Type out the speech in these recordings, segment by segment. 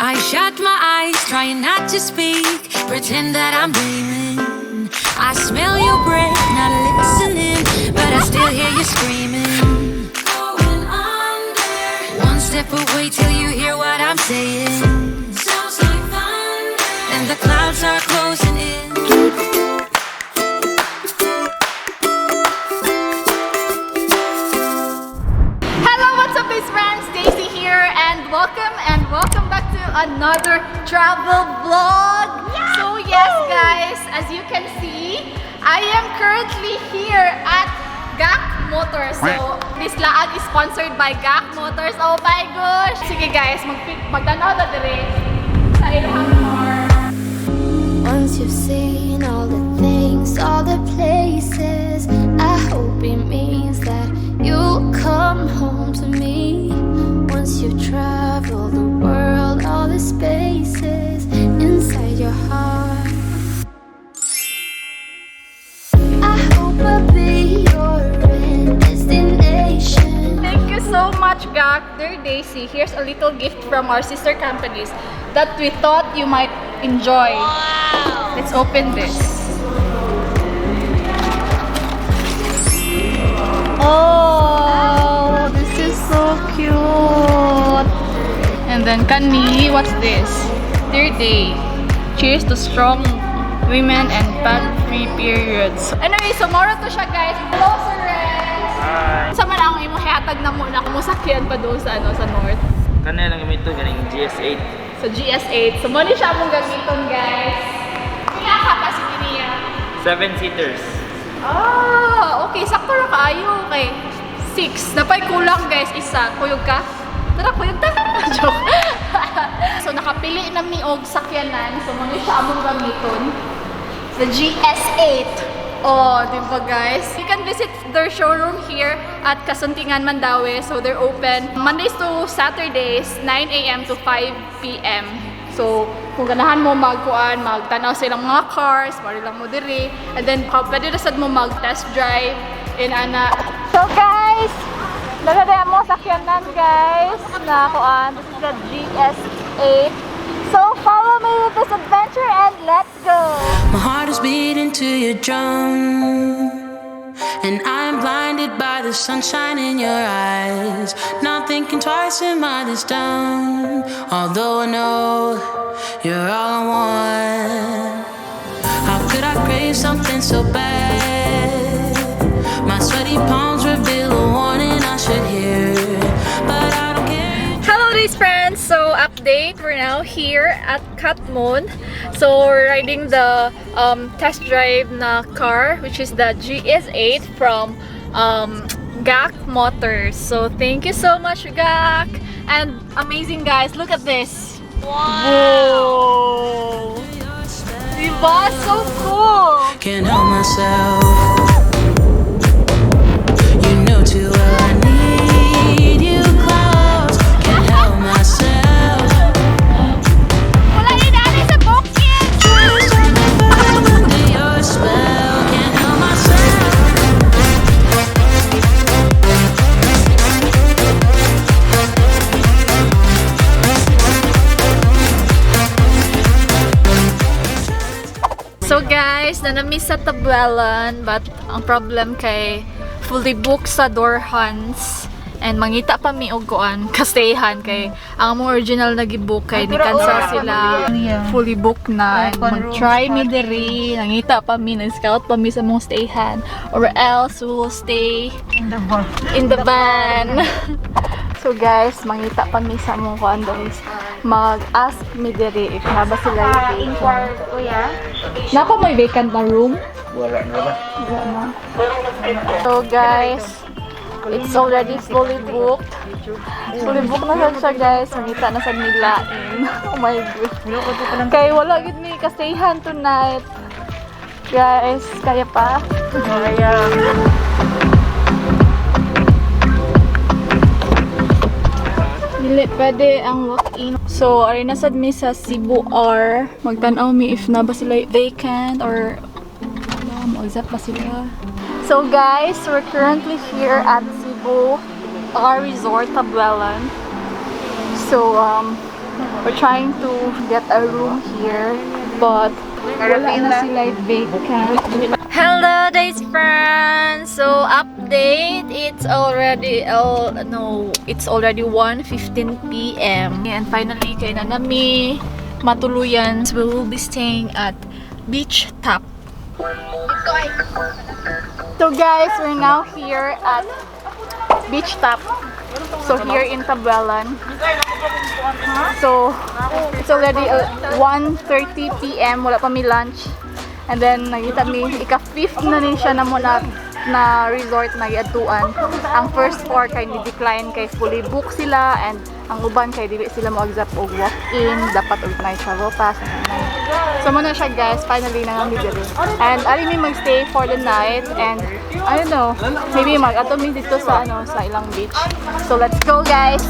I shut my eyes, trying not to speak, pretend that I'm dreaming. I smell your breath, not listening, but I still hear you screaming. Going under. One step away till you hear what I'm saying. Sounds like thunder, and the clouds are closing in. Hello, what's up, best friends? Daisy here, and welcome back to another travel vlog. So yes, guys, as you can see, I am currently here at GAC Motors. So this laag is sponsored by GAC Motors. Oh my gosh! Sige guys, magtanaw ta dire sa ilang car. Once you've seen all the things, all the places, I hope it means that you'll come home to me. Once you've traveled the world, all the spaces inside your heart. I hope I'll be your end destination. Thank you so much, GAC. Dear Daisy, here's a little gift from our sister companies that we thought you might enjoy. Wow! Let's open this. Oh, this is so cute. And then kani, what's this? Dear Day, cheers to strong women and pad-free periods. Anyway, so moro to siya, guys. Hello, Sir Renz. Hi. Sa man ang imong hatag na mo na kumusakyan pa doon sa ano sa north? Kana lang gamit to ganing GS8. Sa GS8. So mo ni siya among gamiton, guys. Pila ka capacity niya? 7 seaters. Ah, okay, sakto ra kaayo kay 6. Napay kulang, guys, isa. Kuyog ka? Tara, kuyog ta. Joke. So nakapili na mi og sakyanan. So mo ni siya among gamiton. The GS8. Oh, di ba guys? You can visit their showroom here at Casuntingan, Mandaue. So they're open Mondays to Saturdays, 9 a.m. to 5 p.m. So kung ganahan mo magkuan, magtanaw sa ilang mga cars, pwede lang mo diri. And then pwede na sad mo mag-test drive in ana. So guys, nagada mo sakyanan guys na kuan. This is the GS8. So follow me with this adventure and let's go! My heart is beating to your drum, and I'm blinded by the sunshine in your eyes. Not thinking twice, am I this dumb? Although I know you're all I want. How could I crave something so bad? My sweaty palms reveal a warning I should hear, but I don't care. Hello, these friends! So, update, we're now here at Catmon. So, we're riding the test drive na car, which is the GS8 from GAC Motors. So, thank you so much, GAC! And amazing, guys, look at this! Wow! Diba? So cool! Can't help myself. You know too well I need you close. Can't help myself. Wala ni sa bukid! Just under your spell. Can't help myself. So guys, nanami sa Tabuelan, but ang problem kay fully booked sa Dorhans and mangita pa mi og kuan kastayhan kay ang among original na gibook kay ni cancel sila, fully booked na. And mag-try mi diri, nangita pa mi, nag-scout pa mi sa mong stayhan or else we will stay in the van. So guys, mangita pa mi sa among kuan guys. Mag-ask mi diri if na ba sila yung vacant. Kuya? Napa may vacant na room? Wala na ba? Wala na. So guys, it's already fully booked. Fully booked na sad siya guys. Mangita na sad nila. Oh my god. Kay wala gid mi kastayhan tonight. Guys, kaya pa? Kaya. Dili pwede ang walk-in. So, ari na sad mi sa Cebu R. Magtan-aw mi if na ba sila vacant or ano, mo-accept ba sila. So guys, we're currently here at Cebu R Resort, Tabuelan. So, We're trying to get a room here, but wala na sila vacant. Hello, days friends! So, update, it's already, oh, no, it's already 1:15 p.m. And finally, kay na nami matuluyan. We will be staying at Beach Top. So guys, we're now here at Beach Top. So here in Tabuelan. So it's already 1:30 p.m. Wala pa mi lunch. And then nakita mi ika-fifth na ni siya na mo na, na resort na giadtuan. Ang first four kay ni decline kay fully book sila and ang uban kay dili sila mo accept og walk-in, dapat og night travel pass. And so mao na siya, guys, finally na mi diri. And ari mi magstay for the night and I don't know, maybe mag-adto mi dito sa ano sa ilang beach. So let's go, guys.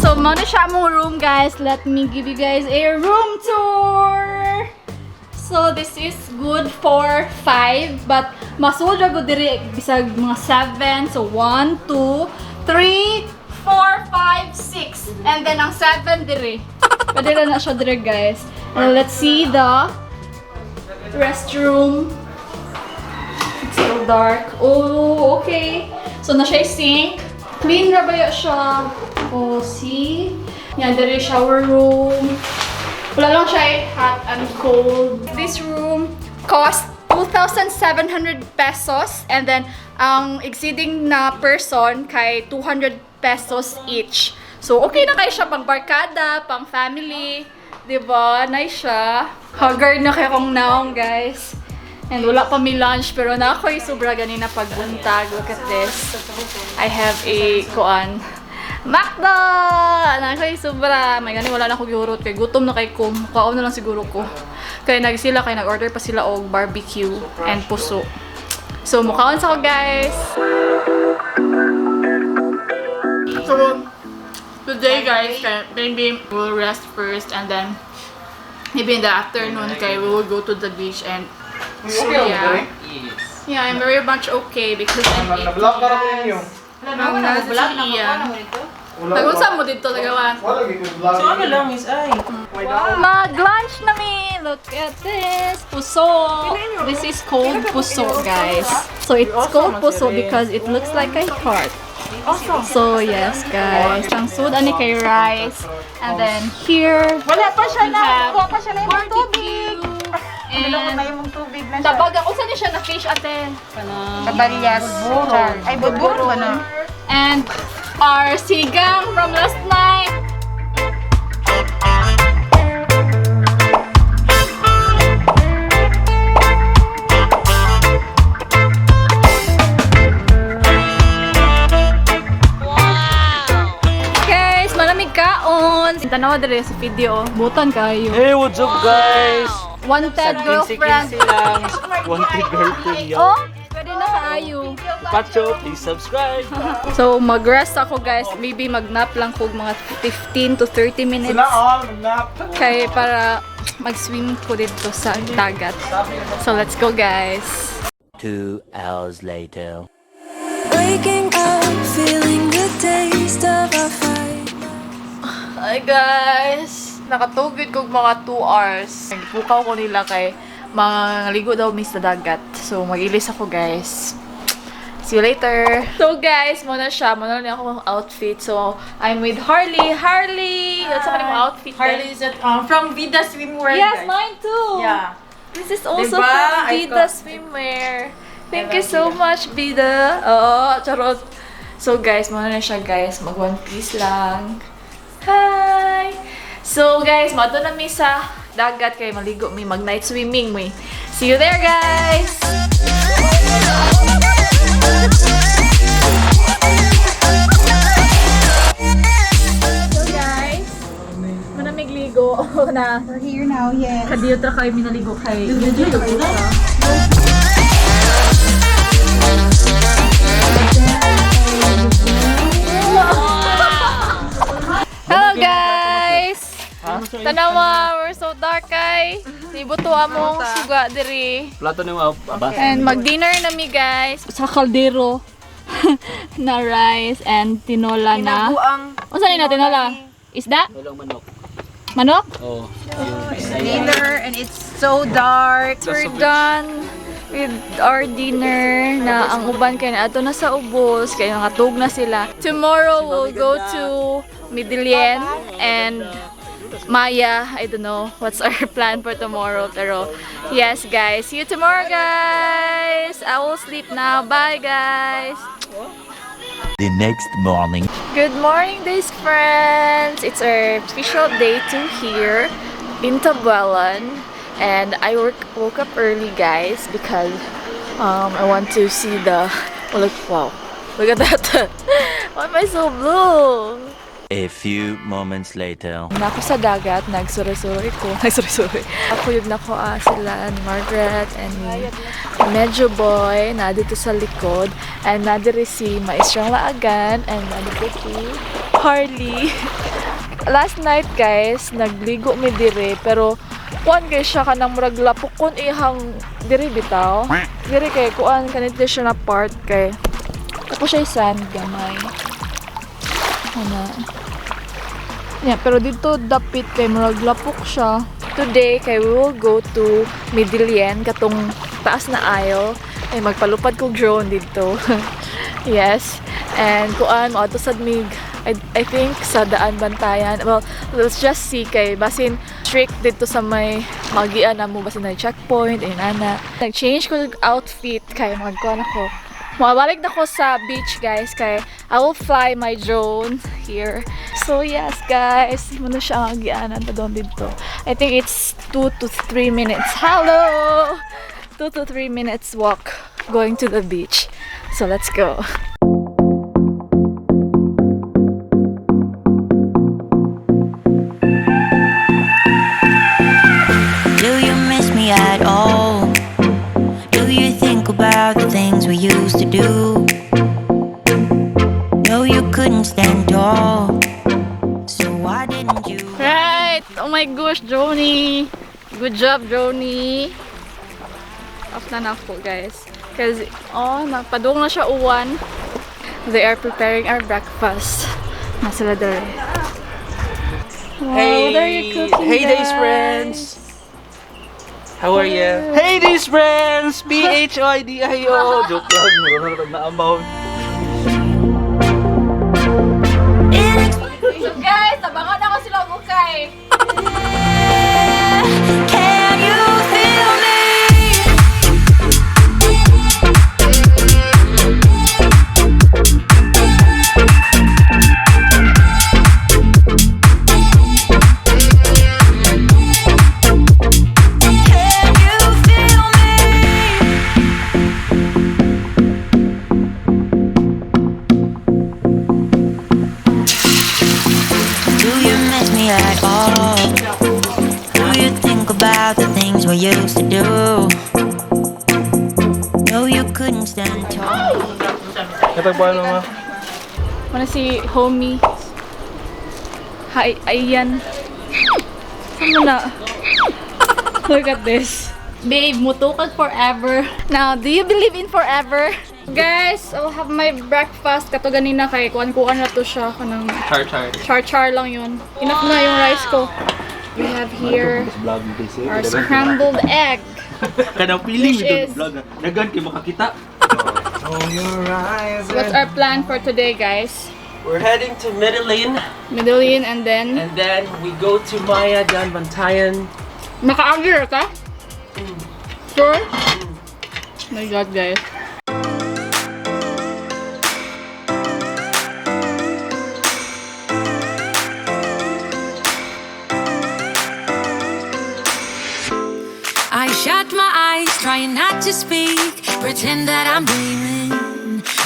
So, mao na siya among room, guys. Let me give you guys a room tour. So, this is good for 5, but masud ra gud diri bisag mga 7. So, 1, 2, 3, 4, 5, 6. And then, ang 7 diri. Pwede na na siya diri, guys. And let's see the restroom. It's so dark. Oh, okay. So, naa siya sink. Clean ra ba siya? Oh, see? Yan, diri shower room. Wala lang siya eh, hot and cold. This room cost 2,700 pesos and then ang exceeding na person kay 200 pesos each. So, okay na kayo siya pang barkada, pang family. 'Di ba? Nice siya. Haggard na kayo kong naong, guys. And wala pa mi lunch, pero na ako'y sobra ganina pagbuntag. Look at this. I have a kuan. Macdo! Na ako'y sobra. May gani wala na ako gihurot kay gutom na kay ko. Kaon na lang siguro ko. Kaya nag sila kay nag-order pa sila og barbecue and puso. So mukaon sa ko, guys. So today, guys, kay maybe we'll rest first and then maybe in the afternoon kay we will go to the beach and yeah. Yes. Yeah, I'm very much okay because I'm eating. Na-vlog ka rin ninyo. Nasa si Ian. Tagunsa mo dito, tagawan. Wala gyud ko vlog. So ano lang is ay. Mag-lunch na mi! Look at this! Puso! This is called puso, guys. So it's called puso because it looks like a heart. So yes, guys. Ang sud ani kay rice. And then here, Wala pa siya we na. have Wala pa siya na yung tubig. barbecue. Ano And na yung tubig na siya. tabag ako sa ni siya na fish, ate. Kabalyas. Ay, budburo ba na? And our sinigang from last night. Guys, malamig kaon. Tanawa diri sa video. Butan kayo. Hey, what's up, guys? Wanted girlfriend. lang. Wanted girlfriend, yo. Oh, pwede na kaayo. Pacho, please subscribe. So, mag-rest ako, guys. Maybe mag-nap lang ko mga 15 to 30 minutes. Sila all mag-nap. Kay para mag-swim ko dito sa dagat. So, let's go, guys. 2 hours later. Waking up, feeling the taste of our fight. Hi, guys! Nakatugid kog mga 2 hours. Nagpukaw ko nila kay maligo daw mi sa dagat. So, mag-ilis ako, guys. See you later. So guys, mao na siya. Mao na niya akong outfit. So, I'm with Harley. Harley! What's ang imong outfit? Harley is at, from Vida Swimwear. Yes, guys. mine too. Yeah. This is also Diba? from I Vida thought- Swimwear. Thank you so much, Vida. Oo, charot. So guys, mao na siya, guys. Mag one piece lang. Hi! So guys, mato na mi sa dagat kay maligo mi, mag night swimming mi. See you there, guys! So guys, manamig ligo na. We're here now, yes. Kadiyot ra kayo minaligo kay. Hello, guys! Tanawa, we're so dark kay. Ibuto among suga diri. Plato ni mo abas. And mag-dinner na mi, guys. Sa kaldero na rice and tinola na. Hinaguang Unsa ni na tinola? Isda? Walang manok. Manok? Oh. dinner and it's so dark. We're done with our dinner na ang uban kay na ato na sa ubos kay nakatug na sila. Tomorrow we'll go to Medellin and Maya. I don't know what's our plan for tomorrow, pero yes guys, see you tomorrow, guys. I will sleep now. Bye, guys. The next morning. Good morning, days friends! It's our official day two here in Tabuelan, and I woke up early, guys, because I want to see the. Oh, look! Wow! Look at that! Why am I so blue? A few moments later. Na ako sa dagat, nagsuroy-suroy ko. Nagsuroy-suroy. Ako yung nako sila ni Margaret and ni Medyo Boy na dito sa likod. And na diri si Maestrang Laagan and na dito si Harley. Last night, guys, nagligo mi dire pero kuan kay siya kanang murag lapokon ihang diri bitaw. Diri kay kuan kanito siya na part kay tapos siya sand gamay. Ano? Yeah, pero dito dapit kay murag lapok siya. Today kay we will go to Medellin katong taas na aisle ay magpalupad kog drone dito. Yes. And kuan mo sad mig I think sa Daan Bantayan. Well, let's just see kay basin strict dito sa may magian na mo basin na checkpoint and ana. Nag-change ko og outfit kay magkuan ako. Mabalik na ko sa beach, guys, kay I will fly my drone here. So yes guys, muna siya ang agianan pa doon dito. I think it's 2 to 3 minutes. Hello! 2 to 3 minutes walk going to the beach. So let's go. Do you miss me at all? Do you think about the things we used to do? No, you couldn't stand tall. So why didn't you? Right! Oh my gosh, Joni! Good job, Joni! Off na ako, guys. Kasi, oh, napadung na siya uwan. They are preparing our breakfast. Nasa sila dere. Wow, what are you cooking, Hey days guys? friends! How are you? Hey days friends! P-H-I-D-I-O! Joke lang, meron na na amount. So guys, tabangan ako sila bukay. Can you feel me? Can you feel me? Do you miss me at all? Do you think about the things we used to do? No, you couldn't stand tall. Katagpuan mo ma. Muna si homie. Hi, ayan. Saan mo na? Look at this. Babe, mutukag forever. Now, do you believe in forever? Guys, I'll have my breakfast. Kato ganina kay kuan-kuan na to siya. Kanang Char char. char-char lang yun. Enough na yung rice ko. We have here our scrambled egg. Kanang feeling Which with is- vlog. Nagan kay makakita. Oh, your eyes. What's our plan for today, guys? We're heading to Medellin Medellin and then... and then we go to Maya Dan Bantayan. Maka-agree ka? Sure? My God, guys. I shut my eyes, trying not to speak, pretend that I'm dreaming.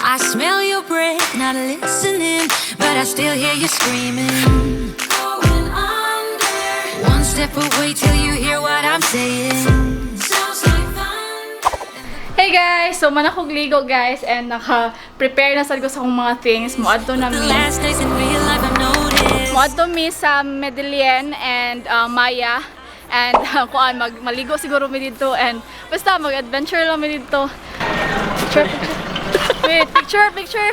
I smell your breath, not listening, but I still hear you screaming. Going under. One step away till you hear what I'm saying. Sounds like thunder. Hey guys! So manakog ligo guys and naka-prepare na sad ko sa akong mga things. Moadto na The mi. last days in real life, I've noticed. Moadto mi sa Medellin and Maya. And kuan mag maligo siguro mi didto and basta mag-adventure lang mi didto. Picture, picture. Wait, picture, picture.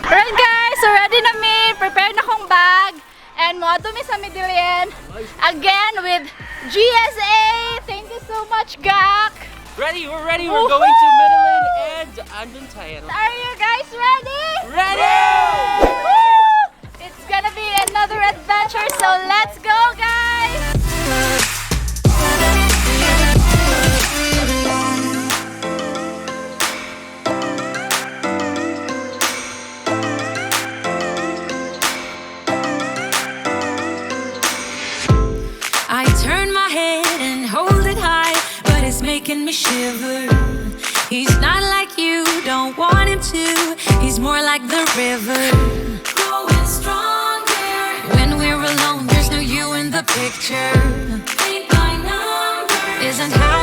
Alright guys, so ready na mi. Prepare na kong bag. And moadto mi sa Medellin. Again with GSA. Thank you so much, Gak. Ready, we're ready. We're going to Medellin and Anduntayan. Are you guys ready? Ready! Woo! It's gonna be another adventure, so let's go, guys! I turn my head and hold it high, but it's making me shiver. He's not like you, don't want him to. He's more like the river. Growing stronger. When we're alone, there's no you in the picture. Paint by numbers isn't how